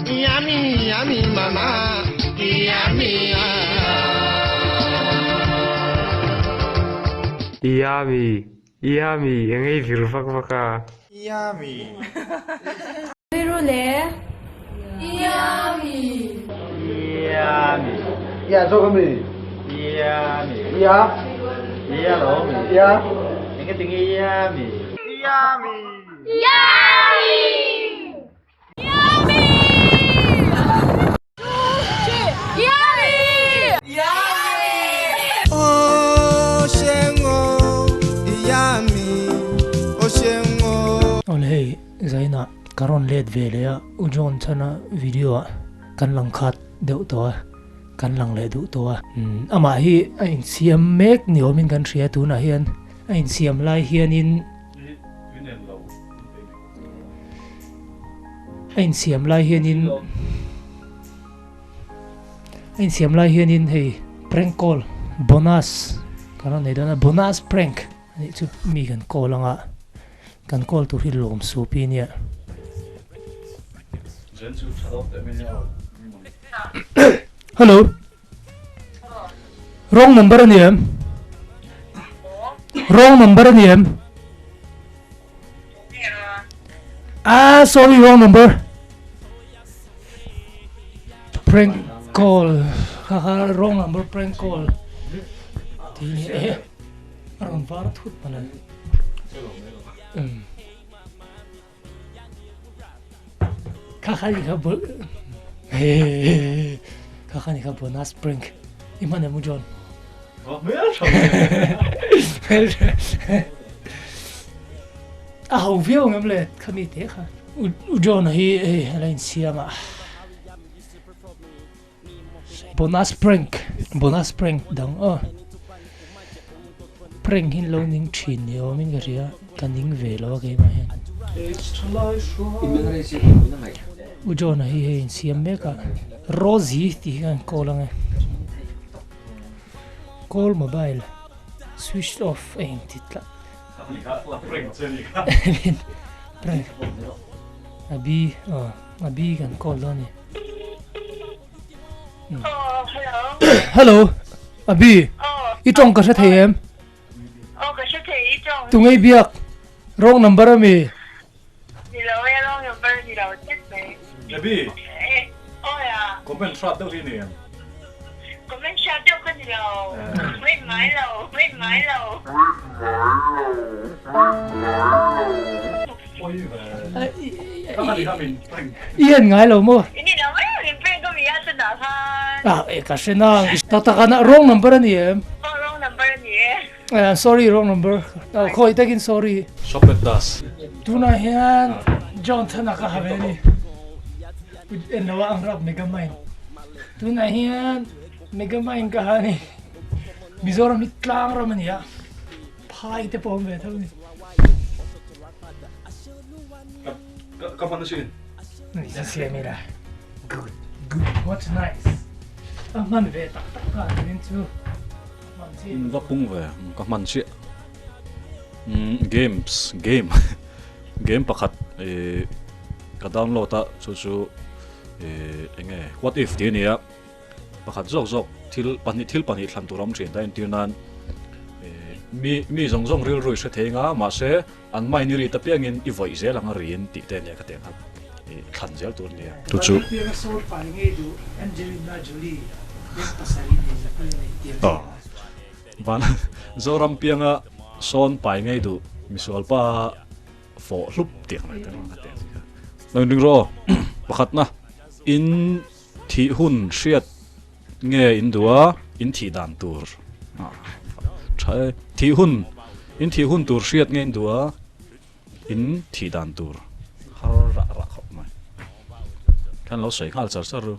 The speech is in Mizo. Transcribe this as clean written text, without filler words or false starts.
Ìyá mi, ìyá mi, màmá, ìyá mi. Ìyá mi, ìyá mi, eng ei vir vak vak a. Ìyá mi. Rilru le Yummy. Yummy. Iya zawk a mi? Yummy. Iya. Iya lo mi. Iya. Enge tinge yummy. Yummy. Yummy. Yummy. Yummy. Ó ṣeun o, ìyá mi, ó ṣeun o. Awle hei Zaina ka rawn let ve leh a, U John chana video ah kan lang khat deuh tawh a, kan lang leh duh tawh a. Umm amah hi a insiam mek ni awmin kan hria tunah hian a insiam lai hianin a insiam lai hianin A insiam lai hianin hei prank call bonus kan rawn nei dawn a, bonus prank a nih chu mi kan call anga kan call tur hi lawm sup hi nia. Hello wrong number a ni em? Wrong number a ni em? Ah sorry wrong number. Prank call kha kha wrong number prank call tih ni e a rawn var thut mana kha kha ni kha bol kha kha ni kha bonus prank i hman em u John a ho viau ang em le khami te kha U John-a hi hei a la insiam a, bonus prank bonus prank dang aw prank hi lo ning thin ni awmin ka hria ka ning ve lo a keimah hian. U John-a hi hei insiam mek a, Rosie tih hi ka han call ang e, call mobile switched off a inti tlat. Prank a bi aw a bi kan call dawn ni. Hello a bi i tawng ka hre thei em? Aw ka hre thei i tawng. Tunge i biak? Wrong number a mi? Ni lo e wrong number ni lo tlat mai. Abi. Aw ya. Comment hrat deuh hi ni em? Comment hrat deuh ka ni lo. Wait ngai lo, wait ngai lo. I en ngai lo maw? I ni lo mai min prank ka mi a chutah khan. Ah e ka hre nang. Tak tak a wrong number a ni em? Aw wrong number a ni e. Eh sorry wrong number. Khawi takin sorry. Shopet das. Tunah hian John Thana ka ha ve a ni. En lo a ang rap Megamind. Tunah hian Megamind ka ha a ni. Mizoram hi tlang ram a ni a. Phai te pawh a awm ve tho a ni. Ka hman asin. Ni chu siam ila. Good good what's nice. A hman ve tak tak ka nin chu. Va pung ve ka hman chiah games game game pakhat ih ka download a chu chu ih eng nge what if tih a ni a pakhat zawk zawk thil pahnih thil pahnih thlan tur a awm thin ta entir nan ih mi mi zawng zawng rilru i hre thei anga mahse an mind i rit apiangin i vawih zel ang a rin tih te a nia ka tih ang kha ih thlan zel tur a nia chu chu. Aw van Zoram pianga sawn pai ngei duh misual pa fawh hlup tih ang mai te ka tih ang kha. Lo inring rawh aw pakhatna in thih hun hriat nge in duh a in thih dan tur tha e thih hun in thih hun tur hriat nge in duh a in thih dan tur har rah rah khawp mai khan lo sawi nghal char char ru.